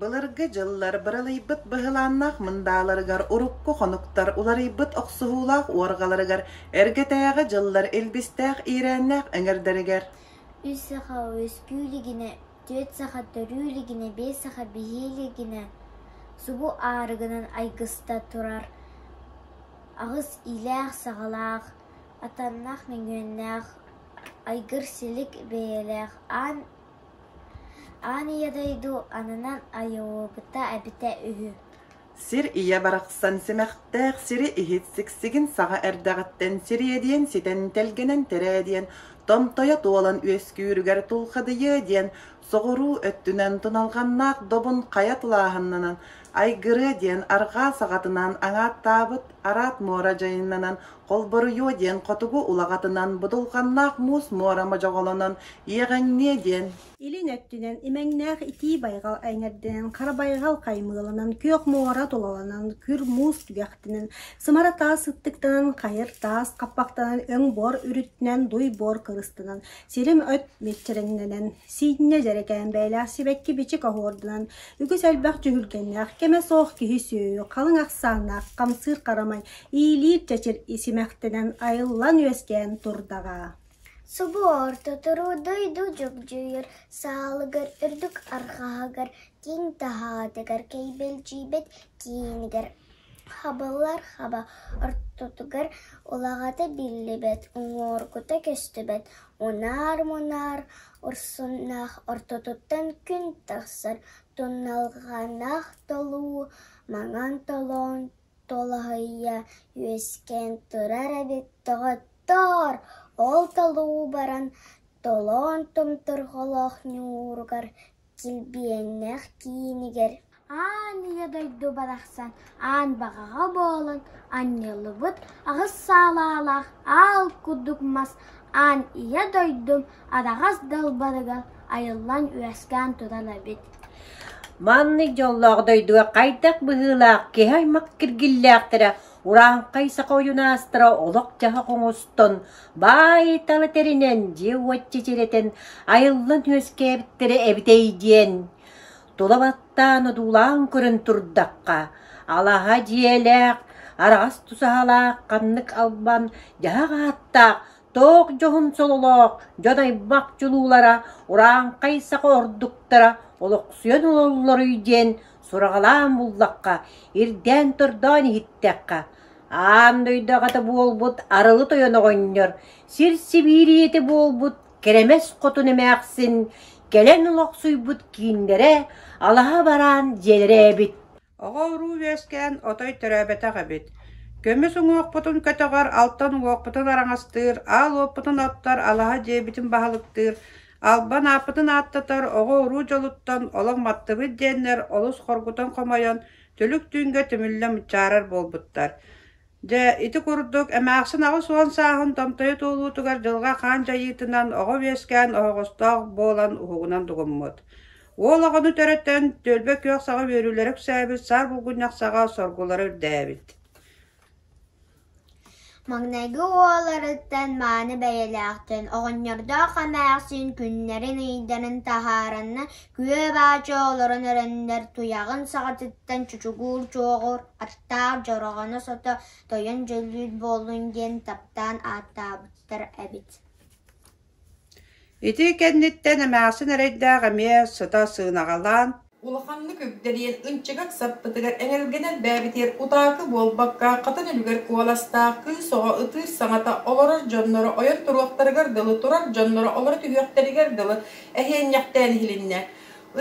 Былыргы дьыллар быралыйбыт быһылааннаах мындааларыгар урукку хонуктар уларыйбыт охсуһуулаах уорҕаларыгар эргэтээҕи дьыллар илбистээх иирээннээх эҥэрдэригэр Үс саха үөскүү илигинэ, түөрт саха төрүү илигинэ, биэс саха биһии илигинэ субу аарыгынан айгыста турар аҕыс иилээх-саҕалаах, атаннаах-мөҥүөннээх, айгыр-силик бэйэлээх аан Аан ийэ дойду ананан айыллыбыта эбитэ үһү Сир ийэ барахсан симэхтээх сири иһит сиксигин саҕа эрдэҕиттэн сириэдийэн ситэн тэлгэнэн тэрээдийэн томтойо туолан үөскүүрүгэр тулхадыйыа диэн соҕуруу өттүнэн туналҕаннаах добун хайа тулааһыннанан айгырыа диэн арҕаа саҕатынан аҥааттаабыт араат муора дьайыннанан холборуйуо диэн хотугу улаҕатынан будулҕаннаах муус муора модьоҕолонон иэҕэҥниэ диэн Илин өттүнэн имэҥнээх итии байҕал эҥэрдэнэн, хара байҕал хаймыыланан, күөх муора тулаланан, күр муус түгэхтэнэн, сымара таас сыттыктанан, хайыр таас хаппахтанан, өҥ буор үрүтүнэн, дуй буор кырыстанан, сирим өт мэччирэҥнэнэн, сиинньэ дьэрэкээн бэйэлээх сибэкки бичик оһуорданан, үгүс элбэх дьүһүлгэннээх, кэмэ суох киһи сүөһү, халыҥ ахсааннаах, хамсыыр харамай, иилиир чэчир симэхтэнэн, айыллан үөскээн турдаҕа. Субу орто туруу дойду дьөгдьүйэр саалыгар үрдүк арҕаһыгар, киэҥ таһаатыгар кэйбэлдьийбэт киинигэр хабыллар хаба ортотугар улаҕата биллибэт, уҥуоргута көстүбэт, унаар-мунаар урсуннаах ортотуттан күн тахсар, туналҕаннаах толуу маҥан толоон толоһуйа үөскээн турар эбит доҕоттоор, ол толуу баран толоон томторҕолоох ньууругар килбиэннээх киинигэр Аан ийэ дойду барахсан аан баҕаҕа буолан анньыллыбыт аҕыс саалаалаах аал курдук мас аан ийэ дойдум араҕас далбарыгар айыллан үөскээн турар эбит. Маннык дьоллоох дойдуга хайдах быһыылаах киһи аймах киргиллээхтэрэ урааҥхай саха ойунаастара олох-дьаһах оҥостон, баай-тала тэринэн, дьиэ-уот чэчирэтэн айыллан үөскээбиттэрэ эбитэй диэн тула баттаан одуулаан көрөн турдахха, алаһа дьиэлээх, араҕас тусаһалаах ханнык албан дьаһах ааттаах Туох дьоһун сололоох дьон аймах дьулуулара, урааҥхай саха ордуктара олохсуйан ололлоруй диэн сураҕалаан буллахха, ирдээн-тордоон иһиттэххэ, аан дойду аҕата буолбут Арылы Тойон оҕонньор, сир сибиирийэтэ буолбут Кэрэмэс Хотун эмээхсин кэлэн олохсуйбут кииннэрэ алаһа бараан дьиэлэрэ эбит. Оҕо-уруу үөскээн отой төрөөбөтөх эбит. Көмүс уҥуохпутун көтөҕөр, алтан уҥуохпутун араҥастыыр, аал уоппутун оттор, алаһа дьиэбитин баһылыктыыр, албан ааппытын ааттатар оҕо-уруу дьолуттан олох маттыбыт диэннэр олус хоргутан-хомойон, түлүк түүҥҥэ түмүллэ мунчаарар буолбуттар. Дьэ, ити курдук, эмээхсин 80 сааһын томтойо туолуутугар дьылҕа хаан дьайыытынан оҕо үөскээн оһоҕостоох буолан уһугунан дугуммут. Уол оҕону төрөтөн, түөлбэ күөх саҕа үөрүүлэрэ үксээбит, саар булгунньах саҕа соргулара үрдээбит. Маҥнайгы уолларыттан мааны бэйэлээхтэн оҕонньордоох эмээхсин күннэрин-ыйдарын таһааранна күө-баача олорон эрэннэр туйаҕын саҕатыттан чучугуур чуоҕур аттаах дьороҕоно сото тойон дьөллүүт буоллун диэн таптаан ааттаабыттар эбит. Ити кэнниттэн эмээхсин эрэйдээх эмиэ сыта сыынаҕалаан Улаханнык үктэлиэн ынчыгак саппытыгар эҥэлгэнэ элбээбитигэр утаакы буолбакка, хатан үлүгэр куоластаах кыыс оҕо ытыыр саҥата олорор дьонноро ойон туруохтарыгар дылы, турар дьонноро олоро түһүөхтэригэр дылы эһиэнньэхтээн иһилиннэ.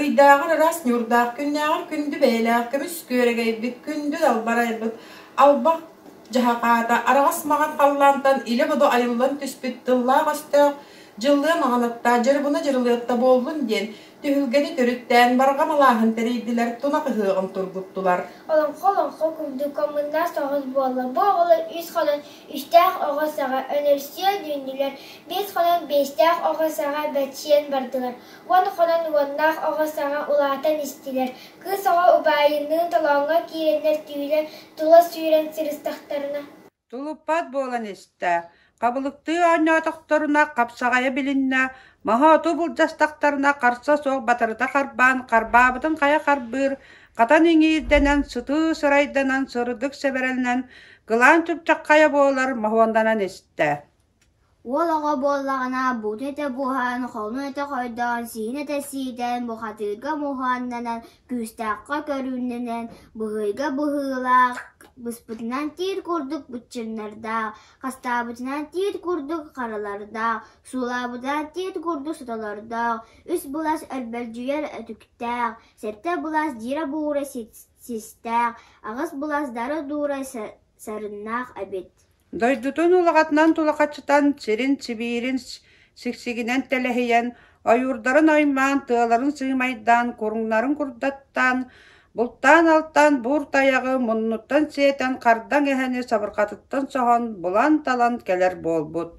Ыйдааҕар ыраас ньуурдаах, күннээҕэр күндү бэйэлээх, көмүс күөрэгэйбит, күндү далбарайбыт, албах дьаһахаата араҕас маҕан халлаантан илэ-бодо айыллан түспүт тыллаах-өстөөх дьыллыа маҕанаттаа, дьырыбына дьырылыатта буоллун диэн түһүлгэни төрүттээн барҕа малааһын тэрийдилэр, тунах ыһыаҕын тургуттулар. Олоҥхо олоҥхо курдук омуннаах соҕус буолла. Бу оҕолор үс хонон үстээх оҕо саҕа өнөрсүйэн үүннүлэр, биэс хонон биэстээх оҕо саҕа бэччийэн бардылар, уон хонон уоннаах оҕо саҕа улаатан истилэр. Кыыс оҕо убаайыныын толооҥҥо киирэннэр түүлэ тула сүүрэн сырыстахтарына Тулуппат буолан истэ. Хабылыктыы оонньоотохторуна хапсаҕайа билиннэ, маһы-оту былдьастахтарына харса суох батарыта харбаан, харбаабытын хайа харбыыр, хатан иҥиирдэнэн, сытыы сырайданан, сырдык сэбэрэнэн, кылаан чыпчаххайа буолар моһуоннанан истэ. Уол оҕо буоллаҕына, буутун этэ буоһаан, холун этэ хойдоон, сиһин этэ сиитэн, бухатыырга муһааннанан, күүстээххэ көрүүннэнэн, быһыйга быһыылаах, быспытынан тиит курдук быччыҥнардаах, хастаабытынан тиит курдук харалардаах, суулаабытынан тиит курдук сотолордоох, үс былас өрбөлдьүйэр өтүктээх, сэттэ былас дьиэрэ буура систээх, аҕыс былас дары дуура сарыннаах эбит. Дойдутун улаҕатынан тулахачытан, сирин-сибиирин сиксигинэн тэлэһийэн, ойуурдарын оймоон, тыаларын сыымайдаан, куруҥнарын курдаттаан, бултаан-алтаан буур тайаҕы муннуттан сиэтэн, хардаҥ эһэни сабырҕатыттан соһон, булан-талан кэлэр буолбут.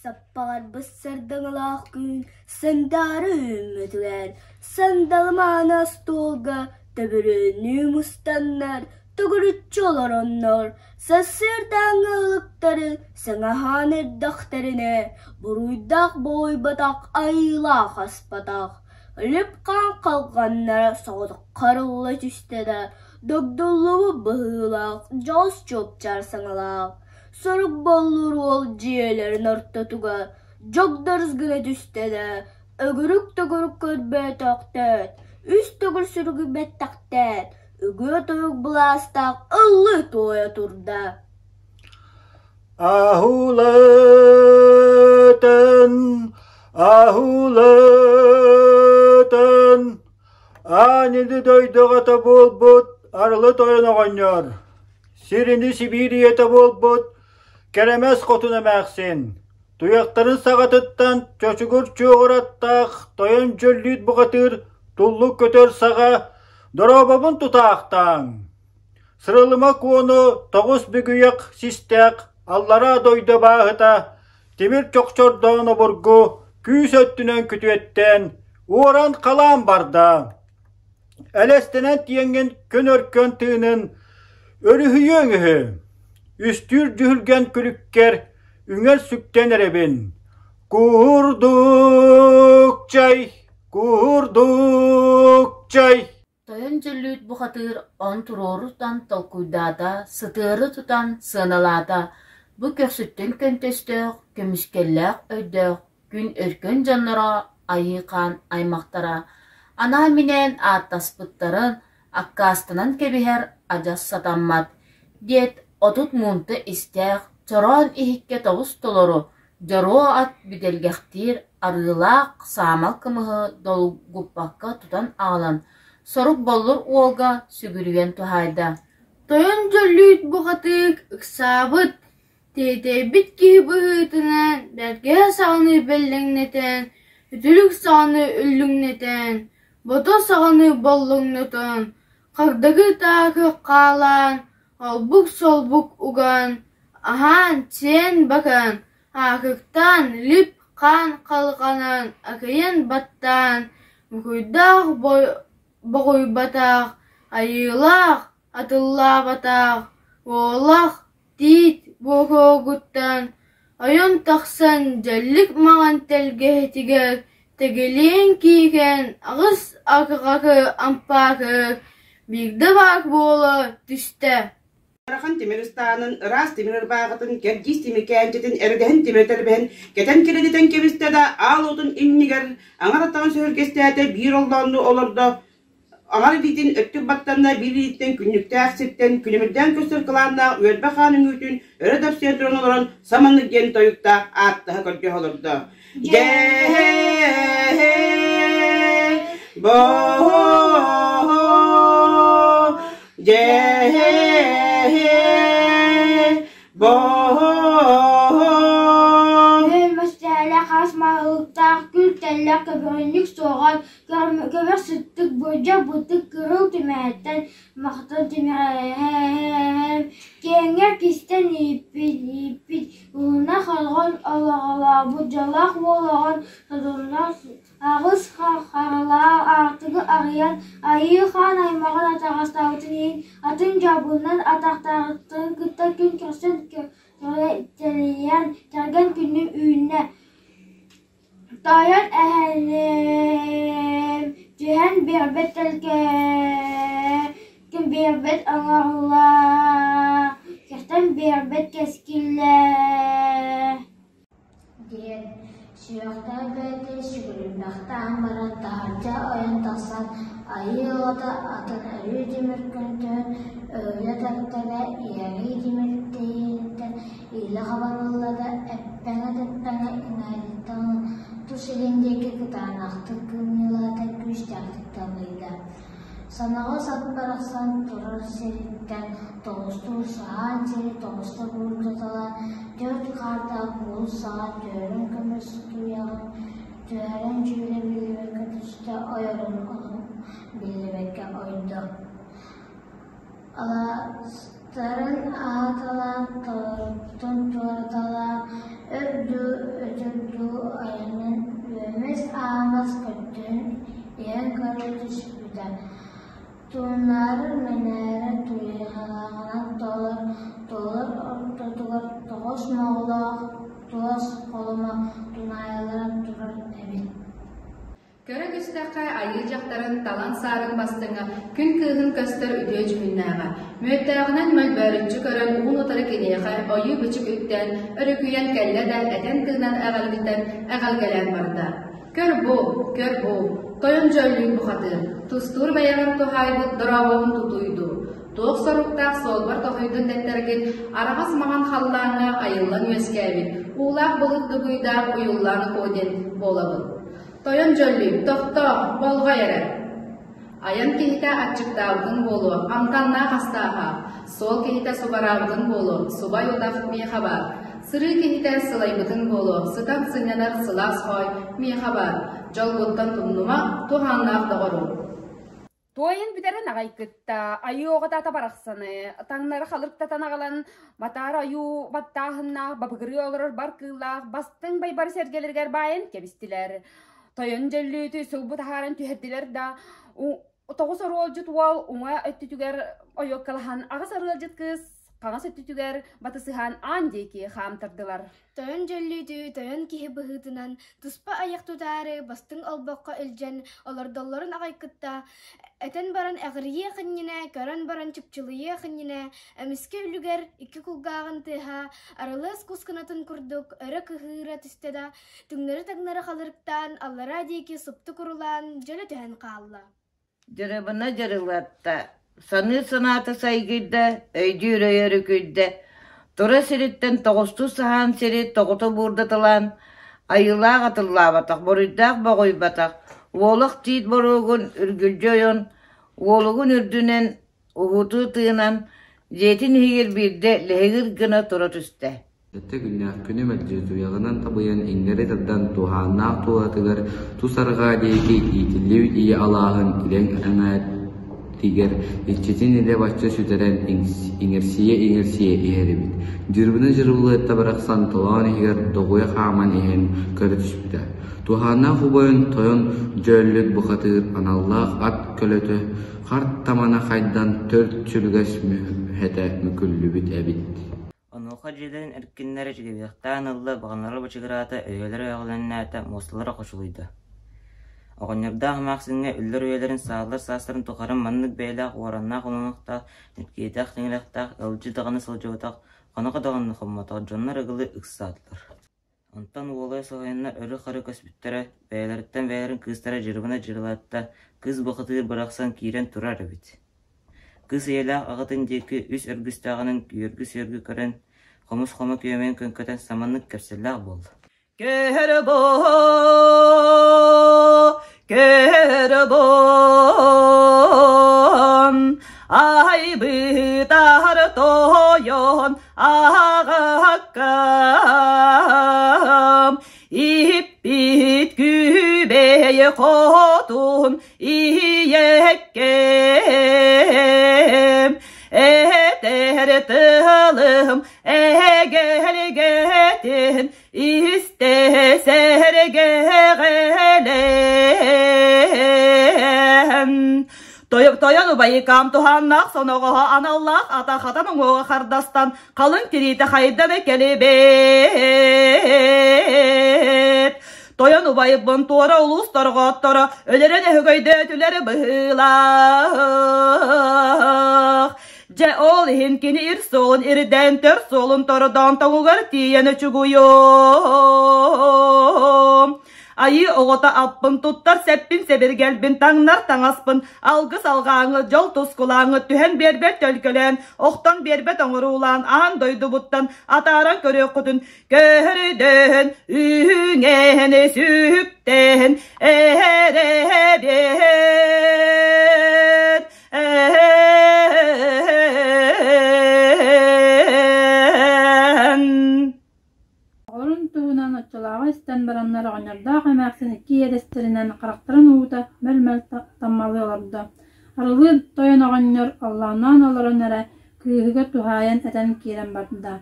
Саппаҕырбыт сардаҥалаах күн сандаара үүммүтүгэр, сандалы мааны остуолга төбүрүөннүү мустаннар, төгүрүччү олороннор, сарсыардааҥҥы ылыктары саҥаһаан эрдэхтэринэ, буруйдаах буойбатах, айыылаах аспатах, лүп-хаан халҕаннара соҕотох харылла түстэ да, догдуллубут быһыылаах, дьоҕус чуопчаар саҥалаах, Сорук боллуур уол дьиэлэрин ортотугар дьогдорус гына түстэ да, өгүрүк-төгүрүк көрбөөтөхтөөт, үс төгүл сүрүгүйбэттэхтээт, үгүө тойук былаастаах ыллыы туойа турда. Аһуулатан, аһуулатан, аан илди дойдуга буолбут арылы тойон оҕонньор Сирини Сибиирийэтэ буолбут Кэрэмэс хотун эмээхсин, туйахтарын саҕатыттан чочугур чуоҕур аттаах тойон дьөллүүт бухатыыр туллук көтөр саҕа дорообобун тутаахтааҥ! Сырылыма куону тоҕус бүгүйэх систээх аллараа дойду абааһыта тимир чохчордоон обургу күүс өттүнэн күтүөттээн уоран-халаан барда. Элэстэнэн тиэҥҥин күн өркөн тыынын өрүһүйүөҥ үһү. Үстүүр дьүһүлгэн күлүккэр үҥэр сүктэн эрэбин. Куурдук чай, куурдук чай. Тойон Дьөллүүт бухатыыр он туруору тутан толкуйдаата, сытыары тутан сыаналаата, бу көхсүттэн көнтөстөөх, көмүскэллээх өйдөөх күн өркөн дьонноро Айыы Хаан аймахтара анаан-минээн ааттаспыттарын аккаастанан кэбиһэр адьас сатаммат, диэт 30 муунта истээх чороон иһиккэ тобус-толору дьоруо ат бүтэргэхтиир арыылаах саамал кымыһы долгуппакка тутан аҕалан, сорук-боллур уолга сүгүрүйэн туһаайда. Тойон Дьөллүүт бухатыык ыксаабыт, Тиэтэйбит киһи быһыытынан бэргэһэ саҕаны бэллэҥнэтэн, үтүлүк саҕаны үллүҥнэтэн, бото саҕаны боллоҥнотон, хардагы таакы хаалаан, олбук-солбук уган, аһаан-сиэн бакан, аакыктаан лип-хаан халҕанан акыйан баттаан, букуйдаах боҕуйбатах, айыылаах атыллаабатах, уолах Тиит буокугуттан ойон тахсан дьэллик маҥан тэлгэһэтигэр тэгилиэн киирэн аҕыс акы ампаакы биирдэ баар буола түстэ. Ыарахан тимир ыстаанын, ыраас тимир ырбааҕытын, кэрдиис тимир кээнчэтин, эргэһин тимир тэрбэһин кэтэн кирилитэн кэбистэ да, аал уотун иннигэр аҥар атаҕын сөһүргэстээтэ, биир оллооннуу олордо, Аҥар илиитин өттүк баттанна, биир илииттэн күннүктээх сиртэн күлүмүрдээн көстөр кылааннаах үөрбэ хаан үҥүүтүн өрө дапсыйан туран олорон саманнык диэн тойуктаах ааттаһа көрдөһө олордо. Дьэ-һэ-һэ, бо-хо-хо, дьэ-һэ-һэ, бо-хо-хо. Мөстээлэх хас маһылыктаах күл тэллэх көбөҕөнньүк суоҕар Көмөр сыттык бырдьа бытык кыһыл түмэһэттэн махтал тимэҕэһэм киэҥҥэр кистэн ииппит ииппит уһуна халҕан олоҕолообут дьоллоох уол оҕон содуллаах аҕыс харалаах аартыгы арыйан Айыы Хаан аймаҕын атаҕастаабытын иһин атын дьабыннан атахтааҕыттарын кытта күн көрсөн Чэлийэн тэргэн күнүм үүннэ, Тойон эһэлим түһэн биэрбэт тэлгэһэ, биэрбэт оҥоһуллар, кэхтэн биэрбэт кэскиллэр диэн сүрэхтээх бэйэтэ сүгүрүйбэхтээн баран таһырдьа ойон тахсан айыы оҕото атын өрүү тимир көнтөһүн өһүлэ тарта иһэрии тимир тэйиэниттэн иилэ хабан ылла да эппэҥэ-тэппэҥэ иҥээриттэн тус илин диэки кытаанахтык кымньыылаата, күүстээхтик талыйда. Санаҕас ат барахсан турар сириттэн тоҕустуу саһаан сири тоҕуста буурдаталаан, түөрт хаардаах бугул саҕа түөрүн көмүс туйаҕын түһэрэн дьүүлэ биллибэккэ түстэ, ойорун ону биллибэккэ ойдо. Алаастарын аһаталаан, толоруттан туораталаан, өр дуу, өтөр дуу айанын үөмэс-аамас көрдөөн иһэн көрө түспүтэ, тууннары-мэнээри туйаҕынан туолар, туолар ортотугар тоҕус моҕолоох туос холомо тунаайалара турар эбит. Көрө түстэххэ, айыы дьахтарын талан саарын бастыҥа, күн кыыһын көстөр үтүө дьүһүннээҕэ. Мүөттээҕинэн мөлбөөрүччү көрөн, уун-утары киниэхэ ойуу-бичик үктээн, өрүкүйэн кэллэ да, этэн-тыынан эҕэлгитэн, эҕэлгэлээн барда. Көр бу, көр бу, тойон дьөллүүн бухатыыр, тустуур бэйэҕин туһаайбыт дорообоҕун тутуйдуу, туох соруктаах суолбар тоһуйдун дэттэргин араҕас маҥан халлааҥҥа айыллан үөскээбит, уулаах былыт дугуйдаах уйуллаан куо диэн буолабын. Тойон Дьөллүй, тохтоо, болҕой эрэ! Айан киһитэ аччыктаабытын буолуо, амтаннаах астааха, суол киһитэ субараабытын буолуо, субай утах миэхэ баар. Сырыы киһитэ сылайбытын буолуо, сытан сынньанар сылаас хоой миэхэ баар. Дьолгуттан тумнума, туһааннаах доҕорум. Туойан бүтэрэн аҕай кытта айыы оҕото ата барахсаны таҥнары халырктатан аҕалан матаары ойуу баттааһыннаах бабыгырыы олорор бар кыыллаах бастыҥ байбары сэргэлэригэр баайан кэбистилэр. Тойон дьөллүүтү сулбу таһааран түһэрдилэр да тоҕус оруолдьут уол уҥа өттүтүгэр ойуоккалаһан аҕыс арыалдьыт кыыс хаҥас өттүтүгэр батысыһан аан диэки хаамтардылар. Тойон дьөллүүтү тойон киһи быһыытынан туспа айах тутаары бастыҥ олбоххо илдьэн олордоллорун аҕай кытта этэн баран эҕирийиэх иннинэ, көрөн баран чыпчылыйыах иннинэ эмискэ үлүгэр икки кулгааҕын тыаһа арылыас кус кынатын курдук өрө кыһыыра түстэ да, түҥнэри-таҥнары халырыктаан аллараа диэки супту курулаан дьөлө түһэн хаалла. Дьырыбына дьырылатта, саныыр санаата сайгыйда, өйдүүр өйө өрүкүйдэ, тура сириттэн тоҕустуу саһаан сири тоҕута буурдаталаан, айыылаах атыллаабатах, буруйдаах боҕуйбатах, уолах тиит боруогун үргүлдьү ойон, уолугун үрдүнэн уһуутуу тыынан, дьиэтин иһигэр биирдэ лэһигир гына тура түстэ. Сэттэ күннээх күнү мэлдьи туйаҕынан табыйан иҥнэри тардан туһааннаах туолатыгар тус арҕаа диэки иитиллибит ийэ алааһын илэҥ эҥээригэр иччитин илэ-бачча сүтэрэн иҥэрсийэ-иҥэрсийэ иһэр эбит. Дьырбына дьырылыатта барахсан толоон иһигэр доҕуйа хааман иһэн көрө түспүтэ. Туһааннаах убайын тойон Дьөөллүт бухатыыр аналлаах ат көлөтө харт тамана хайдан төрт сүлүгэс мүһэтэ мүкүллүбүт эбит. Онуоха дьиэлэрин эркиннэрэ чигириэхтээн ылла, баҕаналара бачыгыраата, өйүөлэрэ өҕүлэннээтэ, муосталара хочулуйда. Оҕонньордоох эмээхсиҥҥэ үллэр үйэлэрин сааллар саастарын тухары маннык бэйэлээх уораннаах улунуохтаах, ньиргиэйдээх тиҥилэхтээх, ыалдьыт даҕаны сылдьыбатах, хоноко даҕаны хоммотох дьоннор ыгылы ыксаатылар. Онтон уолуйа соһуйаннар өрө-хары көспүттэрэ, бэйэлэриттэн бэйэлэрин кыыстара Дьырыбына Дьырылаатта кыыс бухатыыр барахсан киирэн турар эбит. Кыыс ийэлээх аҕатын диэки үс өргүстээҕинэн үөргү-сүөргү көрөн, хомус хомо күөмэйин көҥкөтөн саманнык кэпсэллээх буолла. Көр бу, көр бу, айбытар тойон Аҕаккам иһиппит күбэй хотун ийэккэм этэр тылым эгэлгэтин истэ сэргэҕэлээн. Тойон убайыкаам туһааннаах соноҕоһо аналлаах ата хатан уҥуоҕа хардастан халыҥ тириитэ хайда да кэлибит. Тойон убайбын туора улуус торҕотторо өлөрөн өһөгөйдөөтүлэр быһыылаах. Дьэ ол иһин кини ир суолун ирдээн төр суолун тордоон тоҥугар тиийэн очугуйуом. Айыы оҕото аппын туттар сэппин сэбиргэлбин таҥнар таҥаспын алгыс алҕааҥы дьол тускулааҥы түһэн биэрбэт төлкөлөөн охтон биэрбэт оҥоруулаан аан дойдубуттан атааран көрүөххүтүн көһөрдөһөн үүҥэһэн сүһүктэһэн эһэрэһэбиэт эһэн Оҕолорун туһунан оччолооҕу истэн бараннар оҕонньордоох эмээхсин икки иэдэстэринэн харахтарын уута мөл-мөл таммалыы олордо. Арылы тойон оҕонньор оллоонноон олорон эрэ кыыһыгар туһаайан этэн киирэн барда: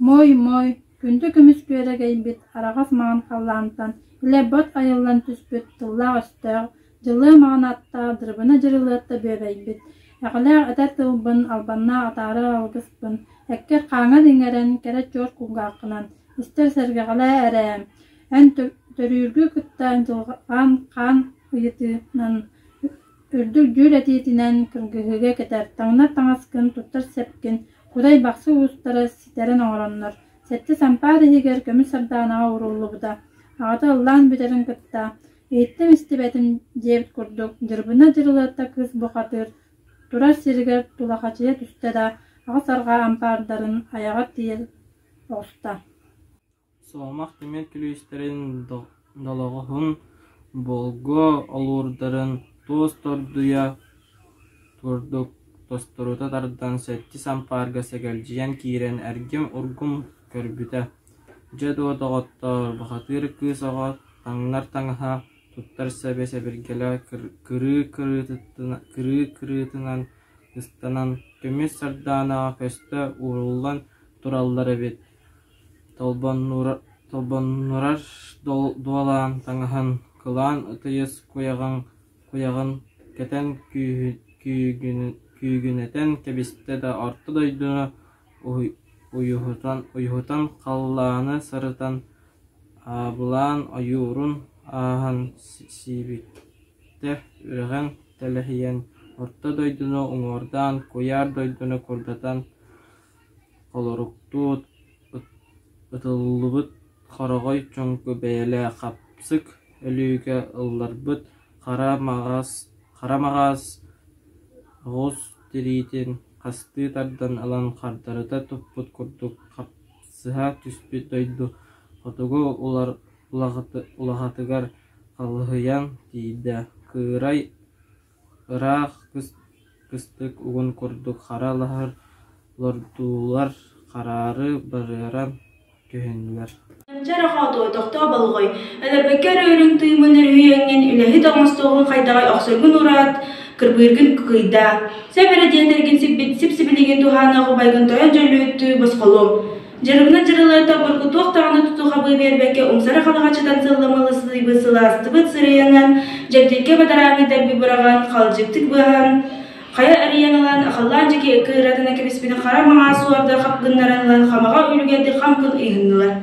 «Моой-моой, күндү көмүс күөрэгэйбит араҕас маҥан халлаантан илэ бот айыллан түспүт тыллаах-өстөөх, дьылыа маҕан аттаах Дырыбына Дьырылыатта бүөбэйбит, эҕэлээх этэр тылбын, албаннаах атаарар алгыспын Эккэр хааҥҥар иҥэрэн, кэрэ чуор кулгааххынан истэр сэргэҕэлээ эрэ, эн төрүүргү кытта дьылҕан хаан ыйытыынан, үрдүк дьүүл этиитинэн кыргыһыыга кэтэр, таҥнар таҥаскын, туттар сэпкин Кудай Бахсы уустара ситэрэн оҥороннор, сэттис ампаар иһигэр көмүс сардаанаҕа ууруллубута. Аҕата ыллаан бүтэрин кытта, иһиттим истибэтим диэбит курдук, Дьырбына Дьырылыатта кыыс бухатыыр Турар сиригэр тулахачыйа түстэ да, аҕыс арҕаа ампаардарын айаҕар тиийэ оҕуста. Суомах тимир күлүүстэрин долоҕоһун, болгуо олуурдарын туос тордуйа курдук тосторута тардан сэттис ампаарга сэгэлдьийэн киирэн эргим-ургум көрбүтэ: «Дьэ дуо, доҕоттоор, бухатыыр кыыс оҕо таҥнар таҥаһа, туттар сэбэ-сэбиргэлэ кырыы-кырыытынан ыстанан, көмүс сардаанаҕа көстө ууруллан тураллар эбит, Толбоннурар дуолаан таҥаһын, кылаан ытыйыс куйаҕын кэтэн күүгүнэтэн кэбистэ да орто дойдуну уйуһутан, халлааны сарытан Аабылаан ойуурун ааһан сиибиктэ үрэҕин тэлэһийэн, орто дойдуну уҥуордаан, куйаар дойдуну курдатан холоруктуу ытыллыбыт хороҕой чоҥку бэйэлээх хапсык өлүүгэ ылларбыт хара маҕаас оҕус тириитин хастыы тардан ылан хардарыта туппут курдук Сыһа түспүт дойду хотугу улаҕатыгар халыһыйан тиийдэ, кыырай ыраах кыстык угун курдук хара лаһыр лордуулар хараары барыаран көһүннүлэр Чэ хоотуо, тохтоо болҕой, өлөрбөккө өрөөрүҥ тыымын өрүһүйэҥҥин, үлэһит оҥостуоҕуҥ хайдаҕай охсоргун ураат, кырбыыргын кыйдаа. Сөп эрэ диэтэргин сиппит сип-сибилигин туһаана убайгын тойон дьөллүөттүү босхолуом. Дьырыбына дьырылыата обургу туох даҕаны туту-хабыы биэрбэккэ умсары халаҕачытан сылламылысыйбыт сылаастыбыт сырыйанан, дьэбдиргэ бадарааҥҥы дэлби быраҕан, халдьыктык быһан, хайа эрийэн ылан, халлаан дьэки кыыратына кэбиспитин хара маҥаас суордар хап гыннаран ылан хамаҕа үлүгэрдик хам кыл ыйыһыннылар.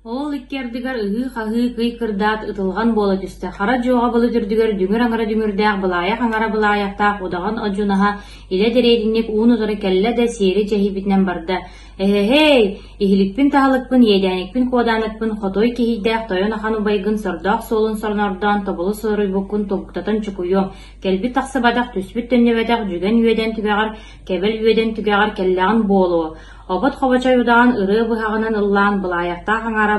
Ол икки ардыгар ыһыы-хаһыы кый-кырдаат ытылҕан буола түстэ. Хара дьуоҕа былыт үрдүгэр дүҥүр аҥара дүҥүрдээх былаайах аҥара былаайахтаах удаҕан одьунаһа илэ дэриэдинньик уун-утары кэллэ да сиэри дьэһийбитинэн барда. «Эһэһэй, иһиликпин-таһылыкпын, иэдээникпин-куодааникпын хотой киһийдээх тойон ахан убайгын сордоох суолун соронордоон тобулу суруйбуккун тобуктатан чукуйуом, кэлбит тахсыбатах, түспүт төннүбэтэх дьүгэн үөдэн түгэҕэр, кэбэл үөдэн түгэҕэр кэллэҕин буолуо, Обот хобочой удаҕан ырыа быһаҕынан ыллаан былаайахтаах аҥаара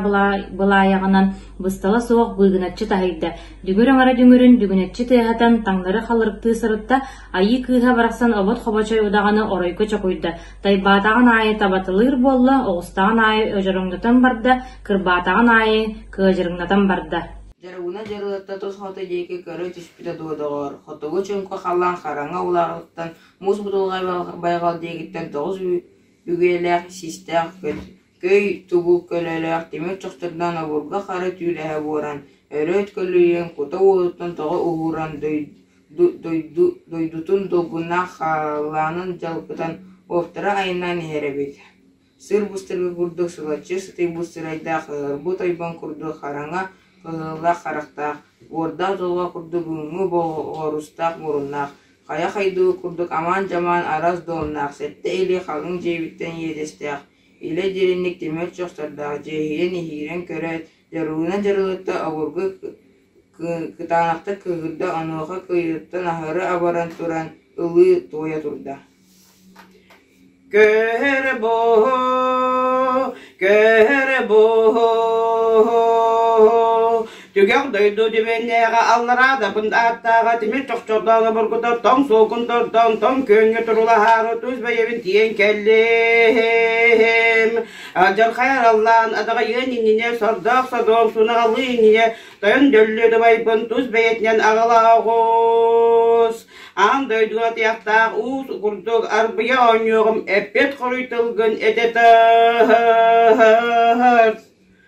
былаайаҕынан быстала суох быыгыначчы таһыйда, дүҥүр аҥара дүҥүрүн дүҥүнэччи тыаһатан таҥнары халырыктыы сырытта, айыы кыыһа барахсан обот хобочой удаҕаны оройго чокуйда, тайбаатаҕын аайы табатылыыр буолла, оҕустаҕын аайы одьороҥнотон барда, кырбаатаҕын аайы кыадьырыҥнатан барда. Дьарыгына дьарыгыттан тус хоту диэки көрө түспүтэ дуо доҕоор, хотугу чуҥку халлаан хараҥа улаҕыттан муус будулҕай байҕал диэкиттэн тоҕус үгүөлээх, систээх көй тубул көлөлөөх тимир чохчордоон обургу хара түүлэһэ буоран, өрө өткөлүйэн, кута уолуттан тоҕо уһууран. Дойдутун долгуннаах халлаанын дьалкытан, уоптара айаннаан иһэр эбит Сыр быстарга курдук сылаччы сытыйбыт сырайдаах, ыһырбыт ойбон курдук хараҥа кыһыллаах харахтаах, уордаах дьолго курдук бүгүҥҥү боҕорустаах муруннаах, хайа хайдыы курдук амаан-дьамаан араас дуомнаах, сэттэ илии халыҥ дьиэбиттэн иэдэстээх, илэ дириҥник тимир чохтордоох дьиэһийэн иһиирэн көрөөт, дьарыгынан дьарылытта обургу кытаанахтык кыыһырда, онуоха кыйыттан аһары абаран туран ылыы туойа турда Көһөр буһу, көһөр буһу, түгэх дойду түбэннээҕэ аллараа дабын ааттааҕа тимир чохчордоон обургута тоҥ суокун тордоон тоҥ күөҥҥэ турулаһаары тус бэйэбин тиийэн кэллим. Алдьархай араллаан адаҕайыан иннинэ сордоох содуом сунаҕалыы иннинэ тойон дөллүө дубайбын тус бэйэтинэн аҕала оҕус. Аан дойдуга атыйахтаах уус курдук арбыйа оонньуоҕум эппит хоруй тылгын этэ таар.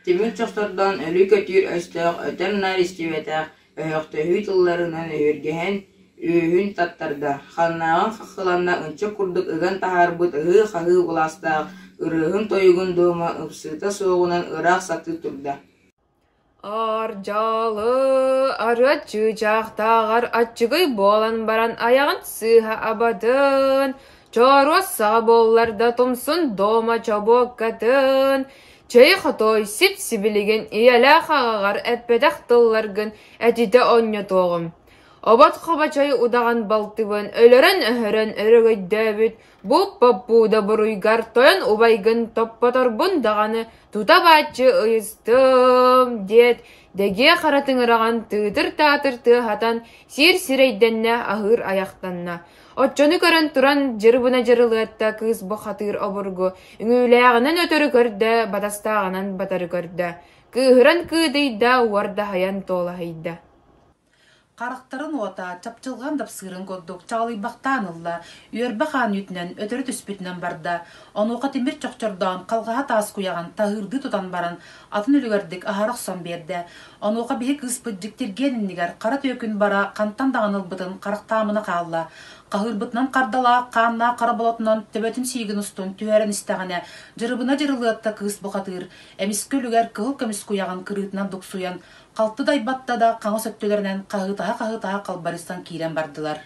Тимир чохтордоон өлүү көтүүр өстөөх өтөр-наар истибэтэх өһөхтөһүү тылларынан өһүргэһэн үөһүн таттарда, ханнааҕын хаххаланна ынчык курдук ыган таһаарбыт ыһыы-хаһыы былаастаах ырыаһын-тойугун дуома ыпсыыта суоҕунан ыраах сатыы турда. Ардьалы арыат чыычаахтааҕар аччыгый буолан баран айаҕын сыыһа абатын, чооруос саҕа буоллар да тумсун дуома чобуоккатын, чэй хотой сип-сибилигин ийэлээх аҕаҕар эппэтэх тылларгын этитэ онньотуоҕум. Обот хобочой удаҕан балтыбын өлөрөн-өһөрөн өрөгөйдөөбүт Бу поппууда буруйгар тойон убайгын топпоторбун даҕаны тута бааччы ыйыстым диэт, дэгиэ хара тыҥыраҕын тыытыр-таатыр тыаһатан сиир сирэйдэннэ, аһыыр айахтанна. Оччону көрөн туран дьырыбына дьырылыатта кыыс бухатыыр обургу үҥүүлээҕинэн өтөрү көрдө, батастааҕынан батары көрдө. Кыыһыран кыыдыйда, уордаһайан туолаһыйда. Харахтарын уота чапчылҕан дапсыырын курдук чаҕылыйбахтаан ылла, үөрбэ хаан үүтүнэн өтөрү түспүтүнэн барда. Онуоха тимир чохчордоон халҕаһа таас куйаҕын таһыырдыы тутан баран, атын үлүгэрдик аһара охсон биэрдэ. Онуоха биһи кыыспыт дьиктиргиэн иннигэр хара түөкүн бара хантан даҕаны ылбытын харахтаамына хаалла. Хаһыырбытынан хардалаах, хааннаах хара болотунан төбөтүн сиигин устун түһэрэн истэҕинэ, дьырыбына дьырылыатта кыыс бухатыыр, эмискэ үлүгэр кыһыл көмүс куйаҕын кырыытынан дуксуйан, Халты дайбатта да хаҥас өттүлэринэн хаһыытаһа-хаһыытаһа халбарыйсан киирэн бардылар.